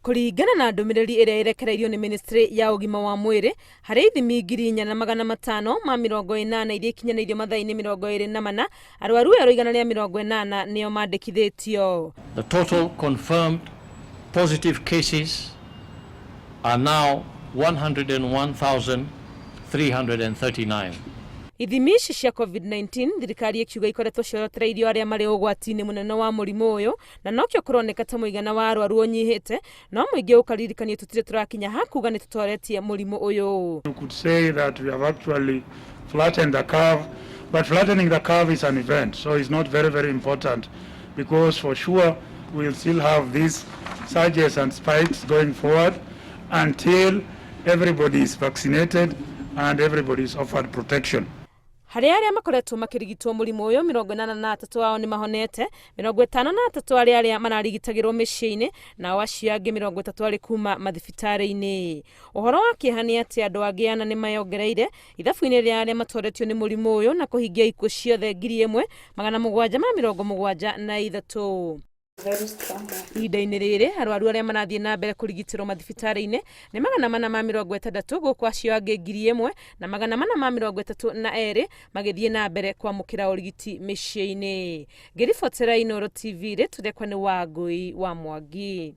Kũringana na ndũmĩrĩri ĩrĩa ĩrekereirio nĩ ministry ya ũgima wa mwĩrĩ, harĩ ithimi 4580 iria ikinyanĩirio mathaa-inĩ 24, arwaru erũ 180 nĩo mandĩkithĩtio. The total confirmed positive cases are now 101,339. Ithimi ici cia COVID-19 thirikari ĩkiuga ikoretwo ciorotereirio arĩa marĩ ũgwati-inĩ mũnene wa mũrimũ ũyũ, na nokĩo kũroneka ta mũigana wa arwaru ũnyihĩte, no mũingĩ ũkaririkanio tũtirĩ tũrakinya hakuga nĩ tũtoretie mũrimũ ũyũ. You could say that we have actually flattened the curve, but flattening the curve is an event, so it's not very, very important because for sure we'll still have these surges and spikes going forward until everybody is vaccinated and everybody is offered protection. Harĩ arĩa makoretwo makĩrigitwo mũrimũ ũyũ, 83 ao nĩ mahonete, 53 arĩ arĩa mararigitagĩrwo mĩciĩ-inĩ, nao acio angĩ 30 arĩ kuma mathibitarĩ-inĩ. Ũhoro wa kĩeha nĩ atĩ andũ angĩ ana nĩ mayongereire ithabu-inĩ rĩa arĩa matoretio nĩ mũrimũ ũyũ na kũhingia ikuũ ciothe 1773. Ihinda-inĩ rĩrĩ, arwaru arĩa marathiĩ na mbere kũrigitĩrwo mathibitarĩ-inĩ nĩ 460, gũkũ acio angĩ 1432 magĩthiĩ na mbere kwamũkĩra ũrigiti mĩciĩ-inĩ. Ngĩribotera Inooro TV, rĩtwa rĩakwa nĩ Wangũi wa Mwangi.